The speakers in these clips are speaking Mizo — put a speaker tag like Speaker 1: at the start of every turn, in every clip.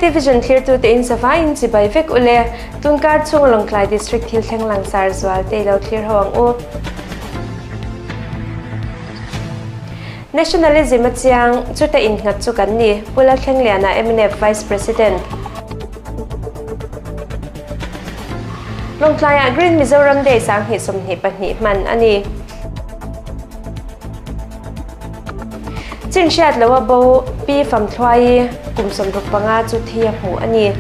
Speaker 1: KTVision thlirtute in zavaiin chibai vek ule. Tunkar chhung Lawngtlai District thil thleng langsar zual te ilo thlir ho ang u. Nationalism a chiang, chuta innghat chu kan ni, Pu Lalthlengliana mnf Vice President. Lawngtlaiah Green Mizoram Day 2022 hman a ni. Chin hriat loa bo Pi Famthluaii kum 65 chu thi a hmuh a ni.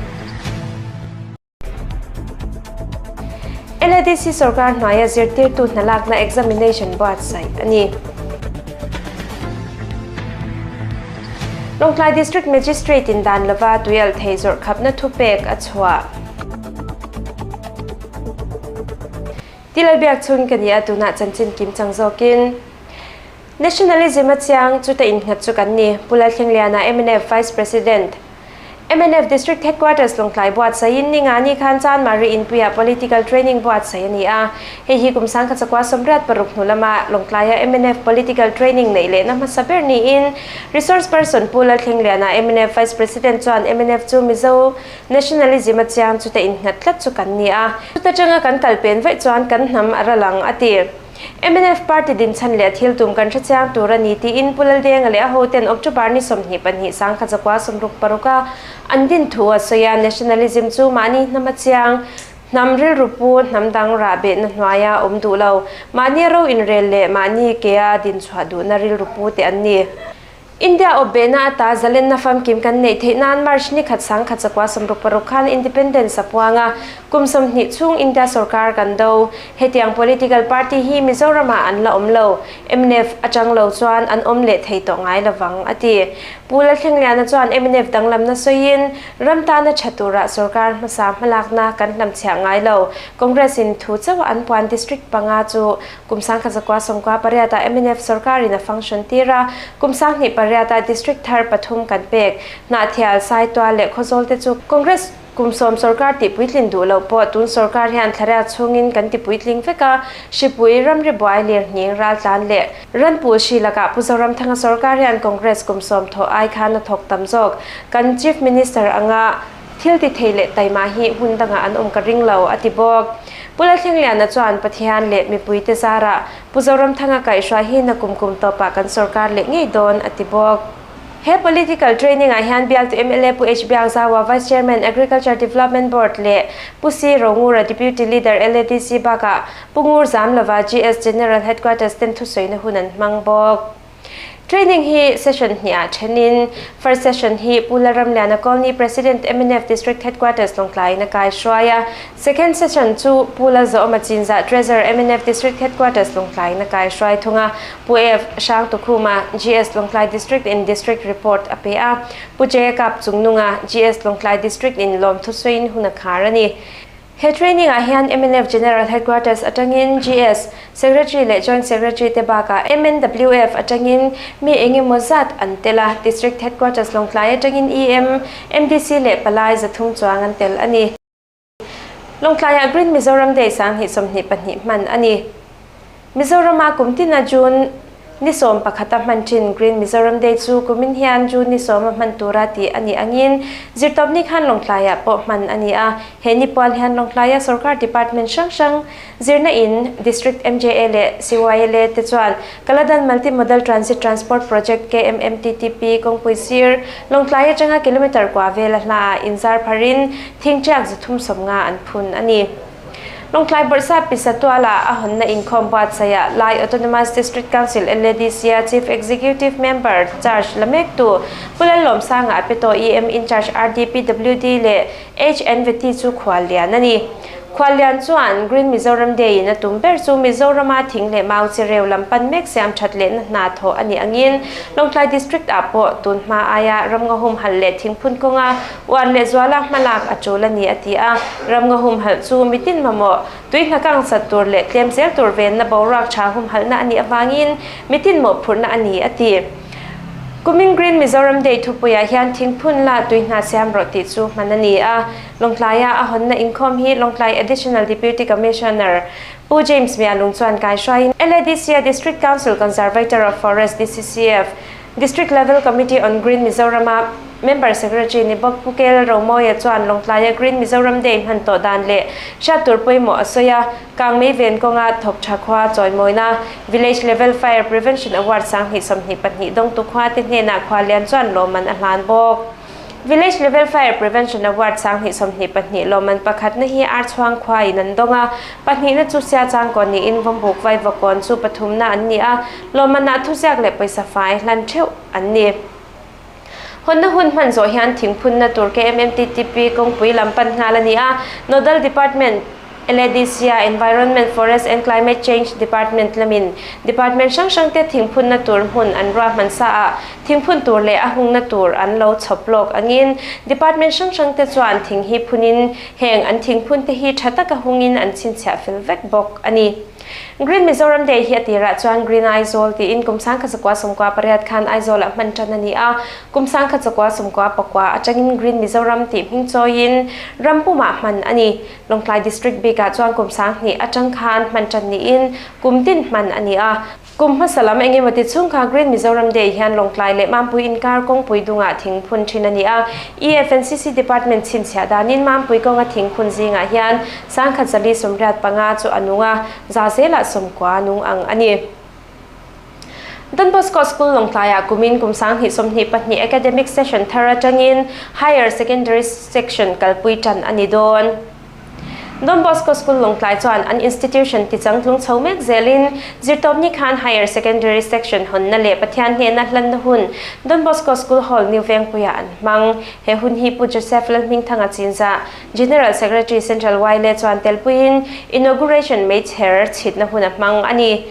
Speaker 1: LADC sorkar hnuaia zirtirtu hnalakna examination buatsaih a ni. Lawngtlai District Magistrate in dan lova tuialh thei zawrh khapna thupek a chhuah. Tilalbiak chhun ka ni a, tunah chanchin kim chang zawkin. Nationalism a chiang, chuta innghat chu kan ni, Pu Lalthlengliana mnf Vice President. Mnf District Headquarters Lawngtlai buatsaihin Ningani khan Chanmari inpuiah Political Training buatsaih a ni a. Hei hi kum sangkhat zakua 86 hnu lama Lawngtlaia mnf Political Training neih lehna hmasa ber niin Resource Person Pu Lalthlengliana mnf Vice President chuan mnf chu Mizo Nationalism a chiang chuta innghat tlat chu kan ni a. Chuta tanga kan kal pen vaih chuan kan hnam a ral ang a ti. Mnf party dinchhan leh thil tum kan hrechiang tur a ni tiin Pu Laldenga leh a hoten October ni 22 1966 a an din thu a sawi a, Nationalism chu mahni hnam a chiang, hnam rilru pu, hnam dang rah behna hnuaia awm duh lo, mahni ro inrel leh mahni kea dinchhuah duhna rilru pu te an ni. India awp behna ata zalenna famkim kan neih theih nan March ni khat 1966 khan Independence a puang a, kum 20 chhung India sorkar kan do. Hetiang political party hi Mizoramah an la awm lo. Mnf atang lo chuan an awm leh thei tawh ngai lovang, a ti. Pu Lalthlengliana chuan mnf danglamna sawiin, Ram tana tha tura sorkar hmasa hmalakna kan hlamchhiah ngai lo. Congress in thu chauh an puan district panga chu Kum 1998 ah mnf sorkarin a function tir a, kum 28 ah district thar pathum kan pek. Hnahthial, Saitual leh Khawzawl te chu Congress kum sawm sorkar tih puitlin duh loh pawh tun sorkar hian thlariat chhungin kan ti puitling vek a, Hripui, ramri buai, lirhning, raltlan leh ranpul hri lakah Pu Zoramthanga sorkar hian Congress kum sawm thawh ai khan a thawk tam zawk. Kan Chief Minister anga Thil ti thei leh taima hi hmun dangah an awm ka ring lo, a ti bawk. Pu Lalthlengliana chuan Pathian leh mipuite zarah Pu Zoramthanga kaihhruai hi nakum kum tawpah kan sorkar leh ngei dawn, a ti bawk. He political training-ah hian bialtu mla Pu H Biakzaua, Vice Chairman, Agriculture Development Board leh Pu C Rongura, Deputy Leader, LADC bakah Pu Ngur Zamlova, GS General Headquarters ten thusawina hun an hmang bawk. Training hi session hnih ah thenin, first session hi Pu Lalramliana Colony President mnf District Headquarters Lawngtlai in a kai hruai a, second session chu Pu Lalzawma Chinzah Treasurer mnf District Headquarters Lawngtlai in a kai hruai thung a, Pu F Hrangtukhuma GS Lawngtlai District in District Report a pe a, Pu Jaya Kap Chungnunga GS Lawngtlai District in lawmthusawiin hun a khar a ni. He training ah hian mnf General Headquarters atangin GS, Secretary leh Joint Secretary te bakah MNWF atangin mi engemaw zat an tel a, District Headquarters Lawngtlai atangin EM, MDC leh palai 300 chuang an tel a ni. Lawngtlaiah Green Mizoram Day 2022 hman a ni. Mizorama kum tina June ni 11 a hman thin Green Mizoram Day chu kumin hian June ni 10 a hman tura tih a nih angin zirtawpni khan Lawngtlaiah pawh hman a ni a. He ni pual hian Lawngtlaia sorkar department hrang hrang zirna in District MJA leh CYLA te chuan Kaladan Multi Modal Transit Transport Project, KMMTTP, kawngpui sir Lawngtlai atanga kilometre kua vel a hlaah inzar pharin thingtiak 350 an phun a ni. Lawngtlai Bawrhsap Pisa Tuala a hawnna inkhawm buatsaihah Lai Autonomous District Council, LADC, a Chief Executive Member charge la mektu Pu Lallawmsanga a pe tawh EM in-charge RDPWD leh HNVT chu khuallian a ni. Khuallian chuan Green Mizoram Day in a tum ber chu Mizorama thing leh mau chi reu lam pan mek siam that lehna hna thawh a nih angin Lawngtlai District ah pawh tun hma aia ramnga humhalh leh thingphun kawnga Uar leh zuala hmalak a tul a ni a ti a, ramnga humhalh chu mitin mamawh, tui hna kang sat tur leh tlem zel tur venna boruak tha humhalhna a nih avangin mitin mawhphurhna a ni a ti. Kumin Green Mizoram Day thupuiah hian thingphun la tui hna siam rawh tih chu hman a ni a, Lawngtlaia a hawnna inkhawm hi Lawngtlai Additional Deputy Commissioner Pu James Mialung chuan kaihruaiin LADC-a District Council Conservator of Forest, DCCF, District Level Committee on Green Mizoram-a. Member Secretary ni bawk Pu Kel Romawia chuan Lawngtlaia Green Mizoram Day hman tawh dan leh hriat tur pawimawh a sawi a, Kangmei ven kawnga thawk tha khua chawimawina Village Level Fire Prevention Award 2022 dawngtu khuate hnenah khualian chuan lawmman a hlan bawk. Village Level Fire Prevention Award 2022 lawmman pakhatna hi Archhuang khuain an dawng a, pahnihna chu Siachangkaw niin Vawmbuk Vaivakawn chu pathumna an ni a, lawmmanah thuziak leh pawisa fai hlan theuh an ni. Hawnna hun hman zawh hian thingphunna tur KMMTTP kawngpui lam pan nghal a ni a, Nodal Department, LADC-a Environment, Forest and Climate Change Department lamin Department hrang hrangte thingphunna tur hmun an ruahman sa a, thingphun tur leh a hungna tur an lo chhawp lawk angin Department hrang hrangte chuan thing hi phunin heng an thingphunte hi tha taka hungin an chhinchhiah fel vek bawk a ni. Green Mizoram Day hi a tirah chuan Green Aizawl tiin kum 1998 khan Aizawlah hman tan a ni a, kum 1999 atangin Green Mizoram tih hming chawiin ram pumah hman a ni. Lawngtlai District bikah chuan kum 2000 atang khan hman tan niin kum tin hman a ni a. Kum hmasa lam eng emaw ti chhung kha Green Mizoram Day hian Lawngtlai leh Mampui inkar kawngpui dungah thing phun thin a ni a. EFNCC Department chhinchhiah danin Mampui kawnga thing phun zingah hian 1485 chu a nung a, za zelah 90 nung ang a ni. Don Bosco School Lawngtlaiah kumin kum 2022 academic session thar atangin Higher Secondary Section kalpui tan a ni dawn. Don Bosco School Lawngtlai chuan an institution tichangtlung chho mek zelin Zirtawpni khan Higher Secondary Section hawnna leh Pathian hnehna hlanna hun Don Bosco School Hall New Vengpuiah an hmang. He hun hi Pu Joseph Lalhmingthanga Chinzah, General Secretary Central YLA chuan telpuiin Inauguration meichher chhitna hun a hmang a ni.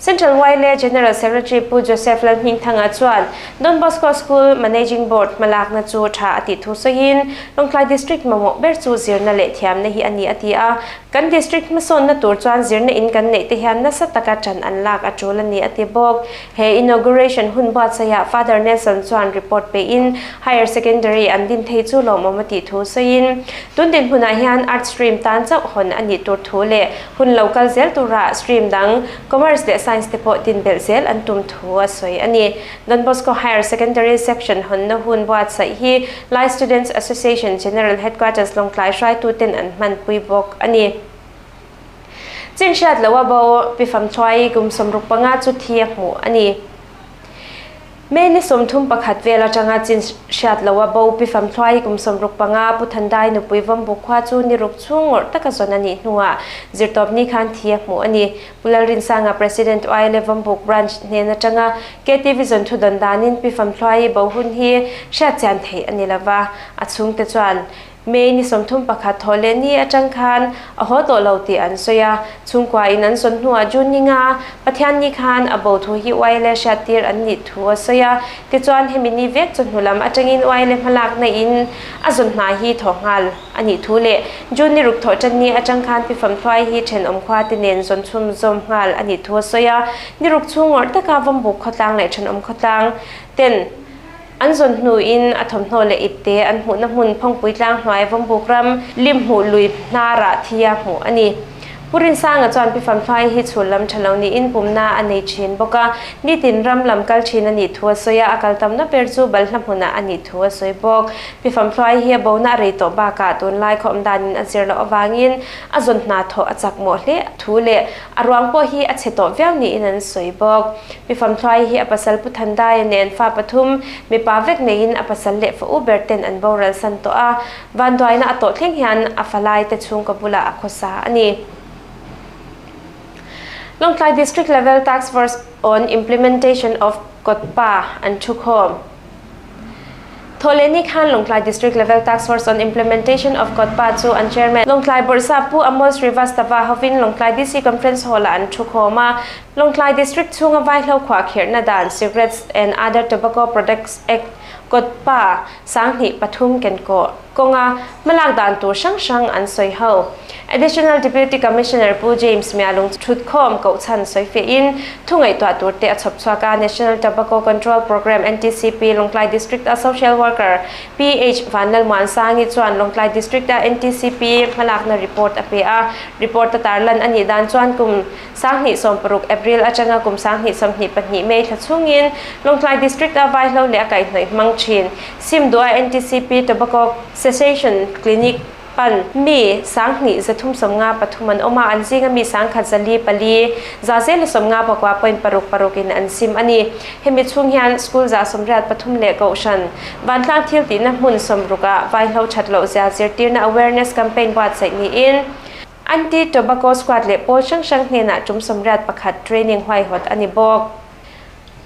Speaker 1: Central YLA General Secretary Pu Joseph Lalhmingthanga chuan Don Bosco School Managing Board hmalakna chu tha a tih thu sawiin Lawngtlai District mamawh ber chu zirna leh thiamna hi a ni a ti a. Kan District hmasawnna tur chuan zirna in kan neih te hian nasa taka ṭan an lak a ṭul a ni a ti bawk. He inauguration hun buatsaihah Father Nelson chuan report pein Higher Secondary an din thei chu lawmawm a tih thu sawiin tun dinhmunah hian Arts stream tan chauh hawn a nih tur thu leh hun lo kal zel tura stream dang Commerce leh Science te pawh din belh zel an tum thu a sawi a ni. Don Bosco Higher Secondary Section hawnna hun buatsaih hi Lai Students Association General Headquarters Lawngtlai hruaituten an hmanpui bawk a ni. Chin hriat loh a bo pi famchhuai kum 65 chu thi a hmuh a ni. May ni 31 vel atanga chin hriat loh a bo pi famchhuai kum 65 Pu Thandai nupui Vawmbuk khua chu ni ruk chhung ngawrh taka zawn a nih hnuah zirtawpni khan thi a hmuh a ni. Pu Lalrinsanga President YLA Vawmbuk Branch hnen atanga KTV zawn thu dawn danin pi famchhuai bo hun hi hriat chian theih a ni lova, a chhungte chuan May ni 31 thaw leh ni atang khan a haw tawh lo tih an sawi a, chhungkua in an sawn hnuah June ni nga Pathian ni khan a bo thu hi YLA hriat tir an nih thu a sawi a, tichuan hemi ni vek chu hnu lam atangin YLA hmalakna in a zawn hna hi thaw nghal a nih thu leh June ni ruk thawh tan ni atang khan pi famthluai hi thenawm khua te nen zawn chhum zawm nghal a nih thu a sawi a, ni ruk chhung ngawrh taka Vawmbuk khawtlang leh thenawm khawtlang ten An zawn hnuin a thawmhnaw leh ipte an hmuhna hmun Phawngpui tlang hnuai Vawmbuk ram lim hmuh lui hnarah thi a hmuh a ni. Pu Rinsanga chuan Pi Famthlai hi chhul lam tha lo niin pumna a nei thin bawk a, nitin ram lam kal thin a nih thu a sawi a, a kal tamna ber chu balhla hmunah a nih thu a sawi bawk. Pi Famthlai hi a bona a rei tawh bakah tunlai khaw awm danin a zir loh avangin a zawn hna thawh a chak mawh hle thu leh a ruang pawh hi a chhe tawh viau niin an sawi bawk. Pi Famthluai hi a pasal Pu Thandaia nen fa pathum, mipa vek neiin a pasal leh fa u ber ten an boral san tawh a, vanduaina a tawh thleng hian a falai te chhungkaw bulah a khawsa a ni. Lawngtlai District Level Task Force on Implementation of COTPA an thukhawm. Thawhlehni khan Lawngtlai District Level Task Force on Implementation of COTPA chu an Chairman Lawngtlai Bawrhsap Pu Amol Srivastava hovin Lawngtlai DC Conference Hall-ah an thukhawm a. Lawngtlai District chhunga vaihlo khuah khirhna dan Cigarettes and Other Tobacco Products Act, COTPA, 2003 kenkawh. kawnga hmalak dan tur hrang hrang an sawi ho. Additional Deputy Commissioner Pu James Mialung thutkhawm kohchhan sawi fehin thu ngaihtuah tur te a chhawp chhuak a, National Tobacco Control Programme, NTCP, Lawngtlai District-a Social Worker PH Vanlalmuansangi chuan Lawngtlai District-a NTCP hmalakna report a pe a, report a tarlan a nih dan chuan kum 2016 April atanga kum 2022 May thla chhungin Lawngtlai District-a vaihlo leh a kaihhnawih hmang thin Simduha NTCP Tobacco Cessation Clinic pan mi 2353 an awm a, an zinga mi 1404, 959.66 in an sim a ni. Hemi chhung hian school 183 leh kohhran vantlang thil tihna hmun 60 ah vaihlo that loh zia zirtirna awareness campaign buatsaih niin Anti-Tobacco Squad leh pawl hrang hrang hnenah tum 81 training huaihawt a ni bawk.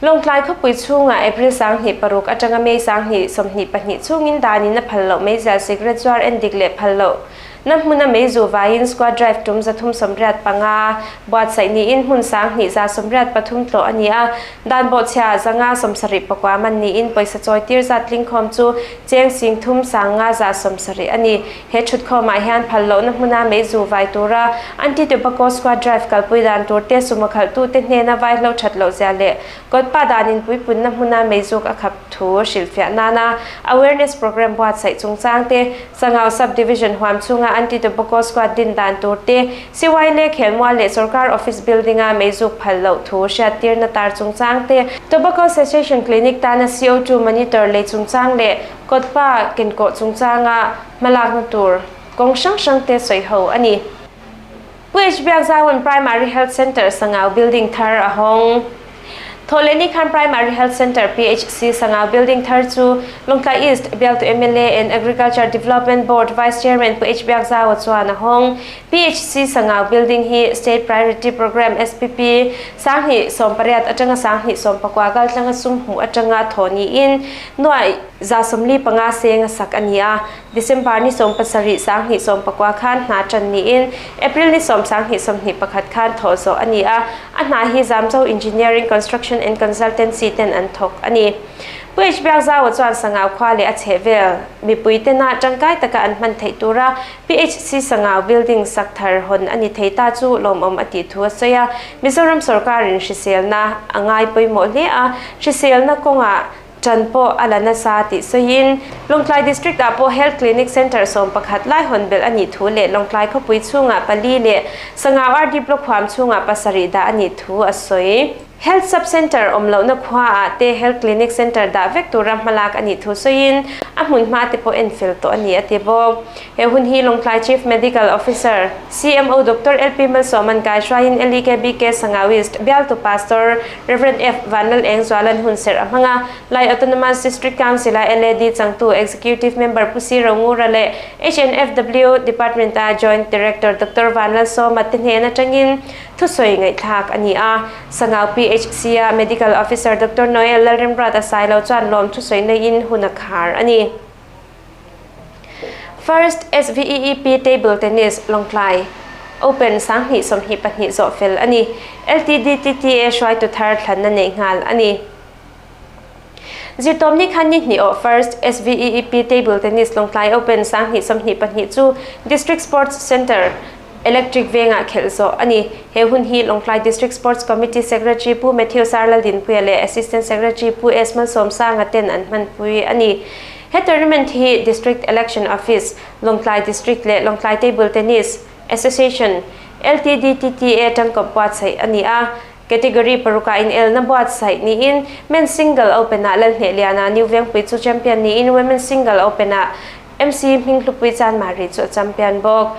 Speaker 1: Lawngtlai khawpui chhungah April 26 atanga May 2022 chhungin danin a phal loh meizial cigarette zuar en dik leh phal loh na hmuna meizu vaiin squad drive tum 385 buatsaih niin hmun 2183 tlawh a ni a, dan bawhchhia 579 man niin pawisa chawi tir zat tlingkhawm chu cheng 3570 a ni. He thutkhawmah hian phal lohna hmuna meizu vai tura Anti-Tobacco Squad Drive kalpui dan tur te, sumo khalhtute hnena vaihlo that loh zia leh kawtpa dan inpuipunna hmuna meizuk a khap thu hrilhfiah nana Awareness Programme buatsaih chungchang te, Sangau Sub-Division huam chhunga Anti-Tobacco Squad din dan tur te, CY leh khelmual leh Sorkar Office Building-a meizuk phal loh thu hriattirna tar chungchang te, Tobacco Cessation Clinic tana CO2 Monitor lei chungchang leh Kawtpa kenkawh chungchanga hmalakna tur kawng hrang hrang te sawi ho a ni. Pu H Biakzauan Primary Health Centre Sangau Building thar a hawng. Thawhlehni khan Primary Health Centre, PHC, Sangau Building thar chu Lawngtlai East bialtu mla and Agriculture Development Board Vice Chairman Pu H Biakzaua chuan a hawng. PHC Sangau Building hi State Priority Programme, SPP, 2018 atanga 2019 kaltlanga sum hmuh atanga thaw niin Nuaih 45 seng a sak a ni a, December ni 17 2019 khan hna ṭan niin April ni 10 2021 khan thawh zawh a ni a, a hna hi Zamzo Engineering Construction and Consultancy ten an thawk a ni. Pu H Biakzaua chuan Sangau khua leh a chhehvel mipui tena ṭangkai taka an hman theih tura PHC Sangau building sak thar hawn a ni thei ta chu lawmawm a tih thu a sawi a, Mizoram sawrkarin hriselna a ngai pawimawh hle a, hriselna kawngah Ṭan pawh a la nasa tih sawiin, Lawngtlai District ah pawh Health Clinic Centre 11 lai hawn belh a nih thu leh Lawngtlai khawpui chhungah pali leh Sangau RD Block huam chhungah pasarih dah a nih thu a sawi. Health Sub Centre awm lohna khua ah te Health Clinic Centre dah vek tura hmalak a nih thu sawiin, a hmun hma te pawh en fel tawh a ni a ti bawk. He hun hi Lawngtlai Chief Medical Officer, CMO, Doctor LP Malsawman kaihruaiin LEKBK Sangau East bialtu Pastor Rev. F. Vanlal Engzualan hunserh a hmang a, Lai Autonomous District Council-a LAD changtu Executive Member Pu Si Rongura leh HNFW Department-a Joint Director Doctor Vanlal Sawma te hnen atangin thusawi ngaihthlak a ni a. Sangau PHC-a Medical Officer Doctor Noel Lalremruata Sailo chuan lawm thusawi neiin hun a khar a ni. First SVEEP Table Tennis Lawngtlai Open 2022 zawh fel a ni. LTDTTA hruaitu thar thlanna neih nghal a ni. Zirtawmni khan ni hnih awh First SVEEP Table Tennis Lawngtlai Open 2022 chu District Sports Centre, Electric Vengah khelh zawh a ni. He hun hi Lawngtlai District Sports Committee Secretary Pu Matthew Sarlaldinpuia leh Assistant Secretary Pu S Malsawmsanga ten an hmanpui a ni. He tournament hi District Election Office, Lawngtlai District leh Lawngtlai Table Tennis Association, LTDTTA, tangkawp buatsaih a ni a. Category parukah inelna buatsaih niin Men's Single Open-ah Lalhnehliana New Vengpui chu champion niin Women's Single Open-ah MC Hminghlupui Chanmari chu a champion bawk.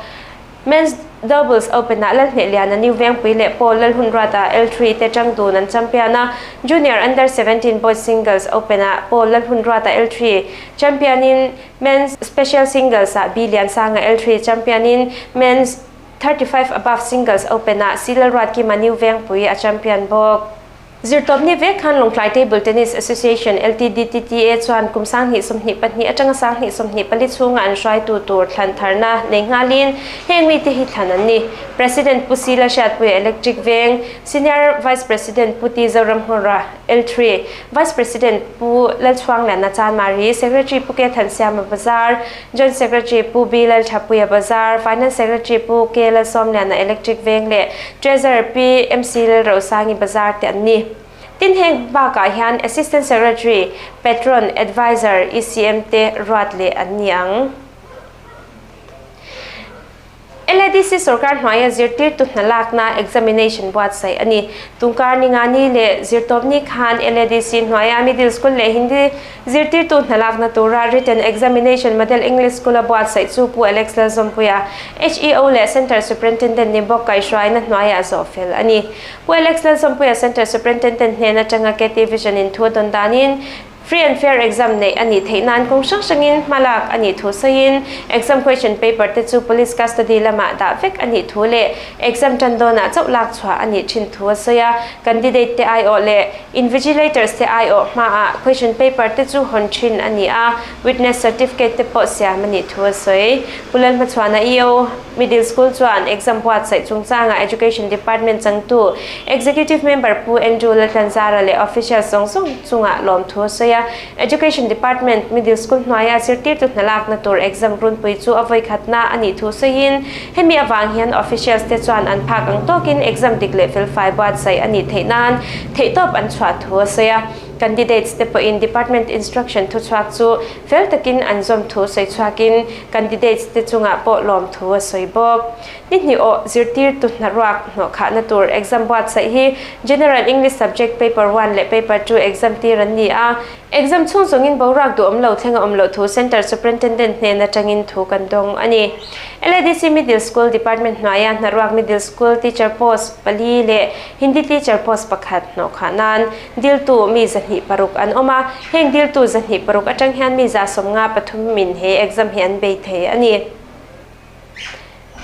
Speaker 1: Men's Doubles Open-ah Lalhnehliana New Vengpui leh Paul Lalhunruata L3 te tang dun an champion a, Junior Under 17 Boys Singles Open-ah Paul Lalhunruata L3 champion-in Men's Special Singles-ah B Liansanga L3 champion-in Men's 35 Above Singles Open-ah C Lalruatkima New Vengpui a champion bawk. Zirtawpni vek khan Lawngtlai Table Tennis Association, LTDTTA, chuan kum 2022 atanga 2024 chhunga an hruaitu tur thlan tharna nei nghalin heng mite hi thlan an ni. President Pu Sila Hriatpuia Electric Veng, Senior Vice President Pu Ti Zoramhmura, L3, Vice President Pu Lalchhuangliana Chanmari, Secretary Pu Ke Thansiama Bazar, Joint Secretary Pu B Lalthapuia Bazar, Finance Secretary Pu K Lalsawmliana Electric Veng leh Treasurer Pi MC Lalrosangi Bazar te an ni. Tin heng bakah hian Assistant Secretary, Patron, Adviser, ECM te ruat leh an ni ang. LADC sorkar hnuaia zirtirtu hna lakna examination buatsaih a ni. Tungkar Ningani leh Zirtawpni khan LADC hnuaia Middle School leh Hindi zirtirtu hna lakna tura written examination Model English School-a buatsaih chu Pu Alex Lalzawmpuia, HEO leh Centre Superintendent ni bawk kaihhruaina hnuaiah zawh fel a ni. Pu Alex Lalzawmpuia Centre Superintendent hnen atanga KT Vision-in thu a dawn danin, Free and fair exam neih a nih theih nan kawng hrang hrangin hma lak a nih thu sawiin exam question paper te chu police custody lamah dah vek a nih thu leh exam tan dawnah chauh lak chhuah a nih thin thu a sawi a. Candidate te aiawh leh invigilators te aiawh hmaah question paper te chu hawn thin a ni a, witness certificate te pawh siam a nih thu a sawi. Pu Lalhmachhuana EO Middle School chuan exam buatsaih chungchangah Education Department changtu Executive Member Pu Andrew Laltlanzara leh officials zawng zawng chungah lawmthu a sawi a. Education Department Middle School hnuaia zirtirtu hnalakna tur exam runpui chu a vawikhatna a nih thu sawiin hemi avang hian officials te chuan an phak ang tawkin exam dik leh felfai buatsaih a nih theih nan theihtawp an chhuah thu a sawi a. Candidates te pawhin Department instruction thuchhuak chu fel takin an zawm thu sawi chhuakin Candidates te chungah pawh lawmthu a sawi bawk. Ni hnih awh zirtirtu hnaruak hnawhkhahna tur exam buatsaih hi General English Subject Paper One leh Paper Two exam tir an ni a. Exam chhung zawngin boruak duhawm lo thleng a awm loh thu Centre Superintendent hnen atangin thu kan dawng a ni. LADC Middle School Department hnuaia hnaruak Middle School Teacher Post pali leh Hindi Teacher Post pakhat hnawhkhah nan Diltu mi 206 an awm a, heng diltu 206 atang hian mi 53 in he exam hi an bei thei a ni.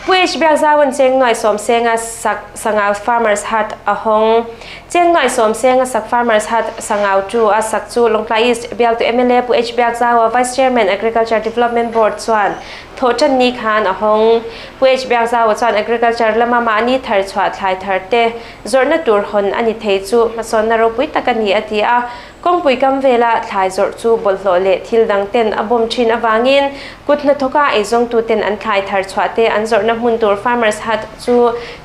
Speaker 1: Pu H. Biakzauan cheng nuai sawm senga sak Sangau Farmers Hut a hawng. Cheng nuai sawm senga sak Farmers Hut Sangau chu a sak chu Lawngtlai East bialtu mla Pu H. Biakzaua Vice Chairman Agriculture Development Board chuan Thawhṭan ni khan a hawng. Pu H. Biakzaua chuan Agriculture lama mahni thar chhuah thlai thar te Zawrhna tur hawn a ni thei chu hmasawnna ropui tak a ni a ti a, kawngpui kam vela thlai zawrh chu bawlhhlawh leh thil dang ten a bawm thin avangin kut hnathawka eizawngtu ten an thlai thar chhuah te an zawrhna hmun tur Farmers Hut chu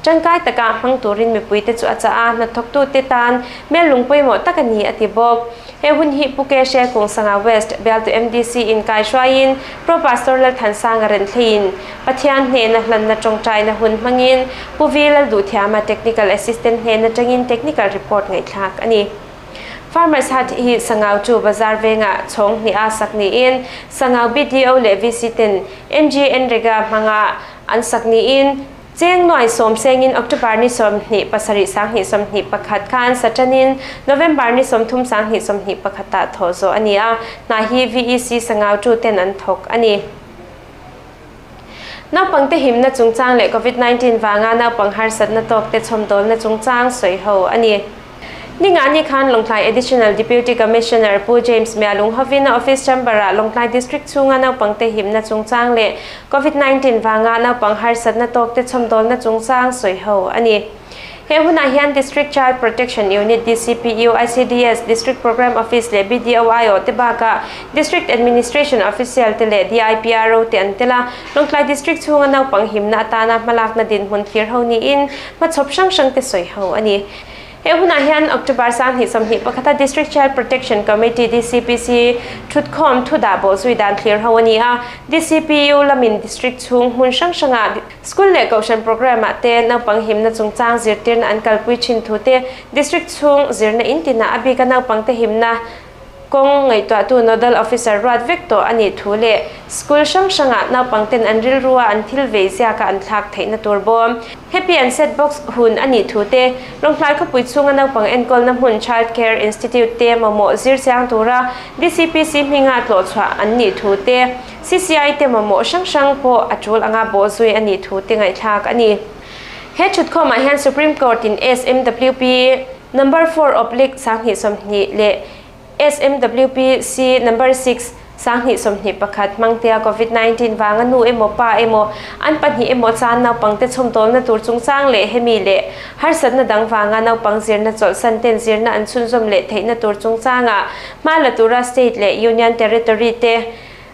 Speaker 1: tangkai taka hmang turin mipuite chu a chah a, hnathawktu te tan mel lung pawimawh tak a ni a ti bawk. He hun hi Pu Keshe Kungsanga West bialtu MDC in kaihruaiin Pro Pastor Lalthansanga Renthleiin Pathian hnehna hlanna tawngtaina hun hmangin Pu Vi Lalduhthiama Technical Assistant hnen atangin Technical Report ngaihthlak a ni. Farmers Hut hi Sangau chu bazar vengah chhawng hnih a sak niin Sangau BDO leh VC ten MG Nrega hmanga an sak niin Cheng nuai sawm sengin October ni 27 2021 khan Satanin November ni 30 2021 ah thawh zawh a ni a, hna hi VEC Sangau tu ten an thawk a ni. Naupangte himna chungchang leh Covid 19 vanga naupang harsatna tawkte chhawmdawlna chungchang sawi ho a ni. Ningani khan Lawngtlai Additional Deputy Commissioner Pu James Mialung hovin a office chamber-ah Lawngtlai District chhunga naupangte himna chungchang leh Covid 19 vanga naupang harsatna tawkte chhawmdawlna chungchang sawi ho a ni. He hunah hian District Child Protection Unit, DCPU, ICDS, District Programme Office leh BDOIO te bakah District Administration Official te leh DIPRO te an tel a. Lawngtlai District chhunga naupang himna atana hmalakna dinhmun thlir ho niin hmachhawp hrang hrang te sawi ho a ni. He hunah hian October 2021 a District Child Protection Committee, DCPC, thutkhawm thu dah bawh zui dan thlir ho a ni a. DCPU lamin District chhung hmun hrang hrangah School leh Kohhran Programme ah te naupang himna chungchang zirtirna an kalpui thin thu te, District chhung zirna in tinah a bika naupangte himna kawng ngaihtuahtu Nodal Officer ruat vek tawh a nih thu leh School hrang hrangah naupangten an rilrua an thil vei ziaka an thlak theihna tur bawm Happy and Sad Box hun a nih thu te, Lawngtlai khawpui chhunga naupang enkawlna hmun Child Care Institute te mamawh zir chiang tura DCPC hminga tlawhchhuah an nih thu te, CCI te mamawh hrang hrang pawh a tul anga bawh zui a nih thu te ngaihthlak a ni. He thutkhawmah hian Supreme Court in SMWP. Number four oblique 2020 leh SMWPC Number six, 2021 hmangtea Covid 19 vanga nu emaw pa emaw an pahnih emaw chan naupangte chhawmdawlna tur chungchang leh hemi leh harsatna dang vanga naupang zirna chawlhsan ten zirna an chhunzawm leh theihna tur chungchanga hma la tura State leh Union Territory te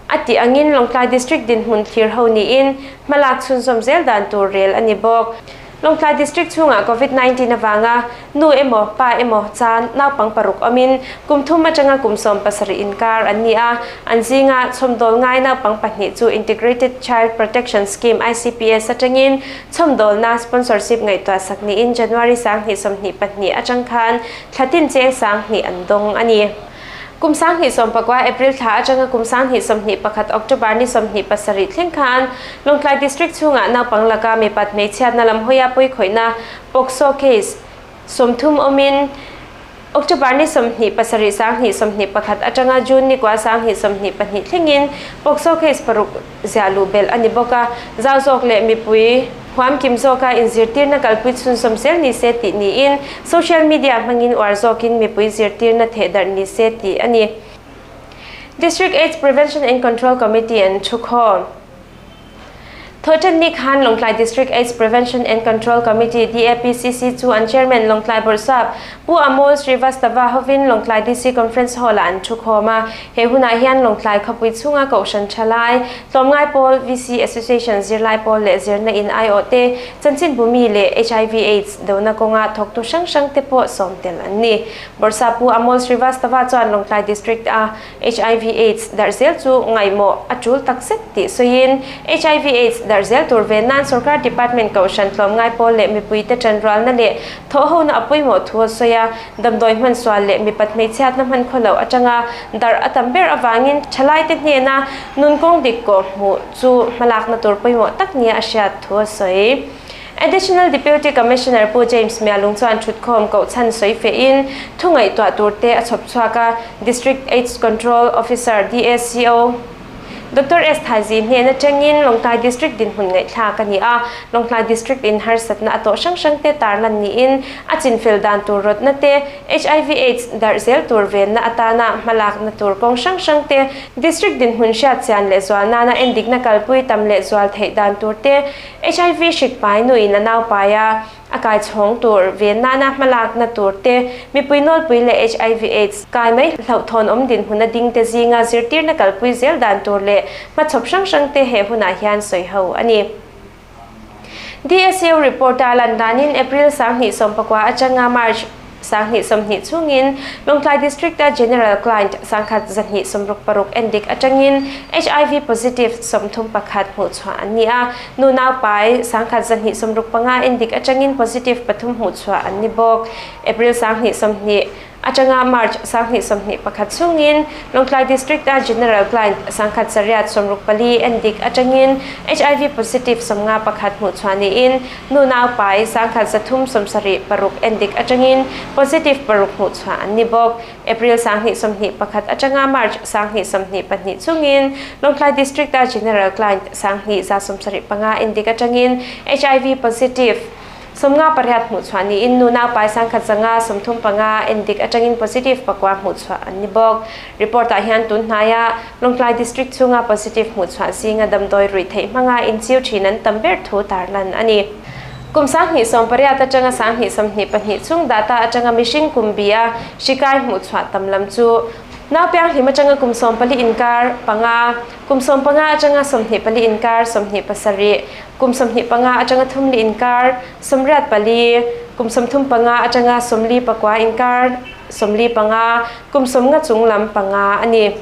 Speaker 1: a tih angin Lawngtlai District dinhmun thlir ho niin hmalak chhunzawm zel dan tur rel a ni bawk. Lawngtlai District chhungah Covid 19 avanga nu emaw pa emaw chan naupang paruk awmin kum thum atanga kum 17 inkar an ni a, an zinga chhawmdawl ngai naupang pahnih chu Integrated Child Protection Scheme, ICPS, atangin chhawmdawlna sponsorship ngaihtuah sak niin January 2022 atang khan thla tin cheng 2000 an dawng a ni. Kum 2019 April thla atanga kum 2021 October ni 27 thleng khan Lawngtlai District chhungah naupang laka mipat hmeichhiatna lam hawia pawi khawihna POCSO case 30 awmin October ni 27 2021 atanga June ni kua 2022 thlengin POCSO case paruk ziah luh belh a ni bawk a, zau zawk leh mipui huam kim zawka inzirtirna kalpui chhunzawm zel ni se tih niin social media hmangin uar zawkin mipui zirtirna thehdarh ni se tih a ni. District AIDS Prevention and Control Committee an thukhawm. Thawhṭanni khan Lawngtlai District AIDS Prevention and Control Committee, DAPCC, chu an Chairman Lawngtlai Bawrhsap Pu Amol Srivastava hovin Lawngtlai DC Conference Hall-ah an thukhawm a. He hunah hian Lawngtlai khawpui chhunga Kohhran Thalai, Tlawmngai Pawl, VC Association zirlai pawl leh zirna in aiawh te, chanchinbumi leh hiv Aids dona kawnga thawktu hrang hrang te pawh sawm tel an ni. Bawrhsap Pu Amol Srivastava chuan Lawngtlai District a Hiv Aids darh zel chu ngaihmawh a tul tak zet tih sawiin, hiv Aids darh zel tur ve nan sorkar department kohhran tlawmngai pawl leh mipuite tanrualna leh thawhhona a pawimawh thu a sawi a, damdawi hmansual leh mipat hmeichhiatna hman khaw loh atanga darh a tam ber avangin thalaite hnena nunkawng dik kawh hmuh chu hmalakna tur pawimawh tak nia a hriat thu a sawi. Additional Deputy Commissioner Pu James Mialung chuan thutkhawm kohchhan sawi fehin thu ngaihtuah tur te a chhawp chhuak a, District AIDS Control Officer, DACO, Doctor S. Thaizi hnen atangin Lawngtlai District dinhmun ngaihthlak a ni a, Lawngtlai District in harsatna a tawh hrang hrang te tarlan niin a chinfel dan tur rawtna te, hiv Aids darh zel tur venna atana hmalakna tur kawng hrang hrang te, District dinhmun hriatchian leh zual nana endikna kalpui tam leh zual theih dan tur te, Hiv hrik pai nuin a nau pai a, a kai chhawng tur ven nana hmalakna tur te, mipui nawlpui leh hiv Aids kai mai hlauhthawn awm dinhmun a ding te zinga zirtirna kalpui zel dan tur leh hmachhawp hrang hrang te he hunah hian sawi ho a ni. DSU report a lan danin April 2019 atanga March 2020 chhungin Lawngtlai District-a General Client 1166 endik atangin hiv positive 31 hmuhchhuah an ni a, nu naupai 1165 endik atangin positive pathum hmuhchhuah an ni bawk. April 2020 Atanga March 2021 chhungin Lawngtlai District-a General Client 1864 endik atangin hiv positive 51 hmuhchhuah niin nu naupai 1376 endik atangin positive paruk hmuhchhuah an ni bawk. April 2021 atanga March 2022 chhungin Lawngtlai District-a General Client 2175 endik atangin hiv positive 58 hmuhchhuah niin nu naupai 1135 endik atangin positive pakua hmuhchhuah an ni bawk. Report ah hian tun hnaia Lawngtlai District chhunga positive hmuhchhuah zinga damdawi ruih theih hmanga inchiu thin an tam ber thu tarlan a ni. Kum 2018 atanga 2022 chhung data atanga mihring kum bi a hrikai hmuhchhuah tam lam chu Naupianghlim atanga kum 14 inkar panga, kum 15 atanga 24 inkar 27, Kum 25 atanga thumli inkar 84, kum 35 atanga 49 inkar 45, kum 50 chung lam panga a ni.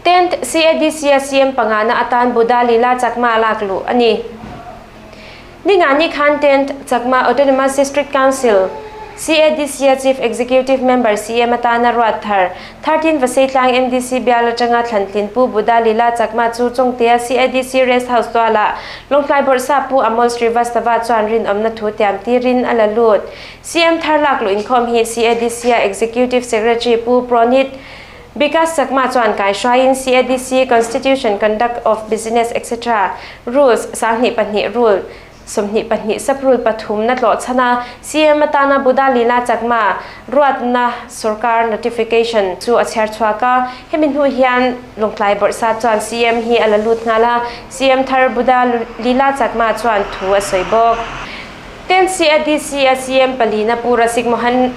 Speaker 1: Tenth CADC a CM pangana atan Buddha Lila Chakma lak luh a ni. Ningani khan Tenth Chakma Autonomous District Council, CADC-a Chief Executive Member CM atana ruat thar, 13 Vaseitlang MDC bial atanga thlantlin Pu Buddha Lila Chakma chu Chawngtea CADC Rest House tualah Lawngtlai Bawrhsa Pu Amol Srivastava chuan rinawmna thu tiam tirin a la lut. CM thar lak luh inkhawm hi CADC-a Executive Secretary Pu Pronit Vikas Chakma chuan kaihruaiin CADC Constitution Conduct of Business etc. Rules 2002 Rule. 22 Saprul pathum na tlawh chhan a, CM atana Buddha Lila Chakma ruatna sorkar notification chu a chhiar chhuak a. Hemi hnu hian Lawngtlai Bawrhsa chuan CM hi a la lut nghal a, CM thar Buddha Lila Chakma chuan thu a sawi bawk. TNCADC a CM palina Pu Rasik Mohan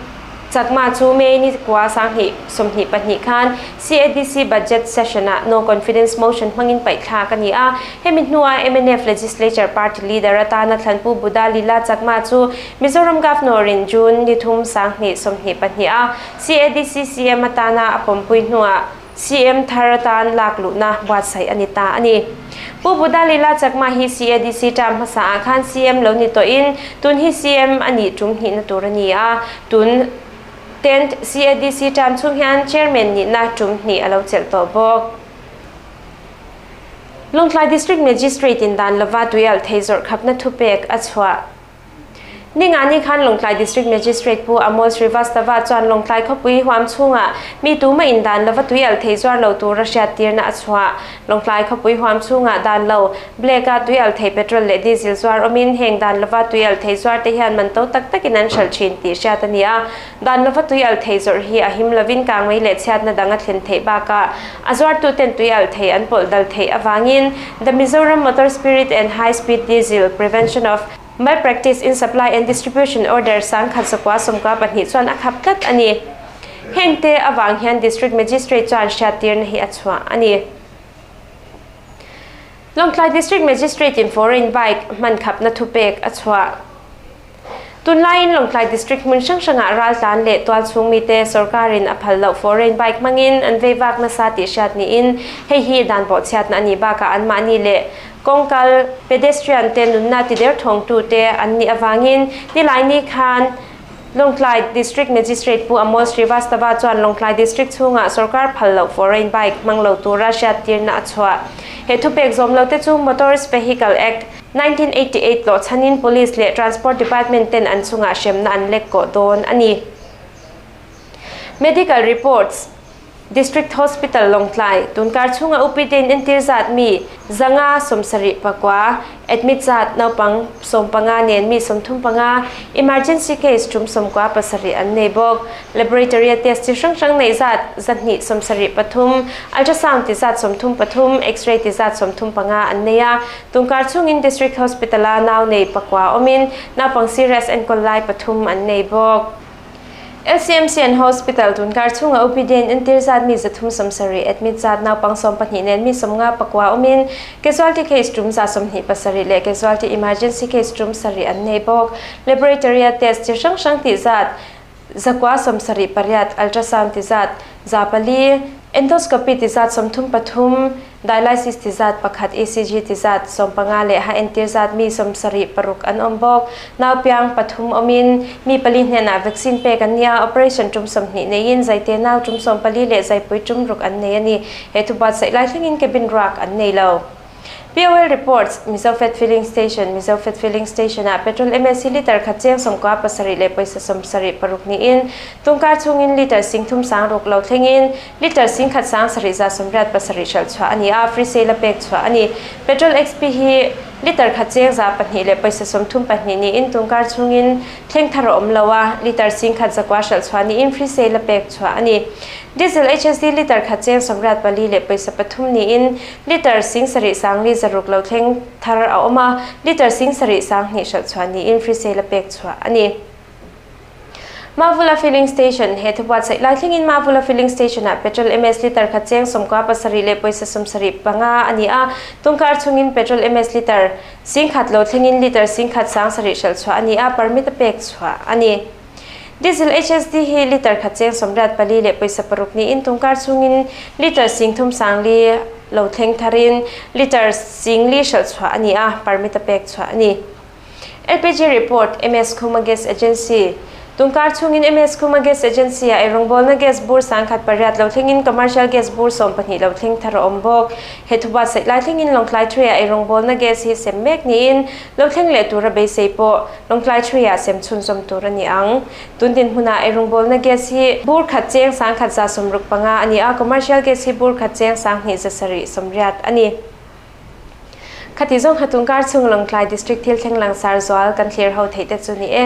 Speaker 1: Chakma chu May ni kua 2022 khan CADC Budget Session-ah No Confidence Motion hmangin paihthlak a ni a. Hemi hnua mnf Legislature Party Leader atana thlanpu Buddha Lila Chakma chu Mizoram Governor-in June ni thum 2022 a CADC CM atana a pawmpui hnuah CM thar atan lak luhna buatsaih a ni ta a ni. Pu Buddha Lila Chakma hi CADC term hmasa ah khan CM lo ni tawhin tun hi CM a nih tum hnihna tur a ni a, tun tenth CADC term chhung hian Chairman nihna tum hnih a lo chelh tawh bawk. Lawngtlai District Magistrate in dan lova tuialh thei zawrh khapna thupek a chhuah. Ningani khan Lawngtlai District Magistrate Pu Amol Srivastava chuan Lawngtlai khawpui huam chhungah mi tuma in dan lova tui al thei zuar lo tura hriattirna a chhuah. Lawngtlai khawpui huam chhungah dan lo, black a tui al thei petrol leh diesel zuar awmin heng dan lova tui al thei zuar te hian man to tak takin an hralh thin tih hriat a ni a. Dan lova tui al thei zawrh hi a him lovin kangmei leh chhiatna dang a thlen theih bakah a zuartuten tui al thei an pawlh dal theih avangin The Mizoram Motor Spirit and High Speed Diesel Prevention of Malpractice in Supply and Distribution Order 1992 chuan a khap tlat a ni. Hengte avang hian District Magistrate chuan hriattirna hi a chhuah a ni. Lawngtlai District Magistrate in foreign bike hman khapna thupek a chhuah. Tunlaiin Lawngtlai District hmun hrang hrangah raltlan leh tualchhung mite sorkarin a phal loh foreign bike hmangin an vei vak nasa tih hriat niin hei hi dan bawhchhiatna a nih bakah anmahni leh kawngkal pedestrian te nunna ti derthawngtute an nih avangin nilaini khan Lawngtlai District Magistrate Pu Amol Srivastava chuan Lawngtlai District chhungah sorkar phal loh foreign bike hmang lo tura hriattirna a chhuah. He thupek zawm lote chu Motors Vehicle Act, 1988 tlawh chhanin Police leh Transport Department ten an chungah hremna an lek kawh dawn a ni. Medical reports, District Hospital Lawngtlai, Tunkar chhunga UPD in entir zat mi 579, admit zat naupang 15 nen mi 35, emergency case tum 97 an nei bawk. Laboratory a test chi hrang hrang neih zat 273, ultrasound ti zat 33, x-ray ti zat 35 an nei a. Tungkar chhungin District Hospital-a nau nei pakua awmin naupang serious enkawl lai pathum an nei bawk. LCMC and Hospital tunkar chhunga OPD an entir zat mi 370 admit zat naupang 12 nen mi 50 pakua awmin casualty case tum 127 leh casualty emergency case tum sarih an nei bawk. Laboratory-a test chi hrang hrang tih zat 978, ultrasound ti zat 400, endoscopy ti zat 33, dialysis ti zat pakhat, ECG ti zat 15 leh ha entir zat mi 76 an awm bawk. Naupiang pathum awmin mi pali hnenah vaccine pek an ni a, operation tum 20 neiin zaite nau tum 14 leh zaipui tum ruk an nei a ni. He thubuatsaih lai thlengin cabin ruak an nei lo. POL reports, Mizofed Filling Station, Mizofed Filling Station-ah petrol MSC litre khat cheng 97 leh pawisa 76 niin tungkar chhungin litre 30 sang ruk lo thlengin litre 10 sang sarih za 87 hralh chhuah a ni a, free sale a pek chhuah a ni. Petrol XP hi litre khat cheng 200 leh pawisa 32 niin tungkar chhungin thleng thar a awm lo a, litre 10 zakua hralh chhuah niin free sale a pek chhuah a ni. Diesel HSD litre khat cheng 84 leh pawisa pathum niin litre 7 sang li zaruk lo thleng thar a awm a, litre 7 sang hnih hralh chhuah niin free sale a pek chhuah a ni. Mavula Filling Station, He thubuatsaih lai thlengin Mavula Filling Station-ah petrol MS litre khat cheng 97 leh pawisa 75 a ni a, tungkar chhungin petrol MS litre 10 lo thlengin litre 10 sang sarih hralh chhuah a ni a, permit a pek chhuah a ni. Diesel HSD hi litre khat cheng 84 leh pawisa paruk niin tungkar chhungin litre 30 sang li lo thleng tharin litre 4 hralh chhuah a ni a, permit a pek chhuah a ni. LPG report, MS Khuma Gas Agency, Tungkar chhungin MS Khuma Gas Agency a eirawngbawl gas bur 1008 lo thlengin commercial gas bur 12 lo thleng thar a awm bawk. He thubuatsaih lai thlengin Lawngtlai Three a eirawngbawl gas hi sem mek niin lo thleng leh tura beisei pawh Lawngtlai Three ah sem chhunzawm tur a ni ang. Tundin hmunah eirawngbawl gas hi bur khat cheng 10 165 a ni a, commercial gas hi bur khat cheng 2 7 80 a ni. Khati zawng kha tun kar chhung Lawngtlai District thil thleng langsar zual kan thlir ho theih te chu ni e.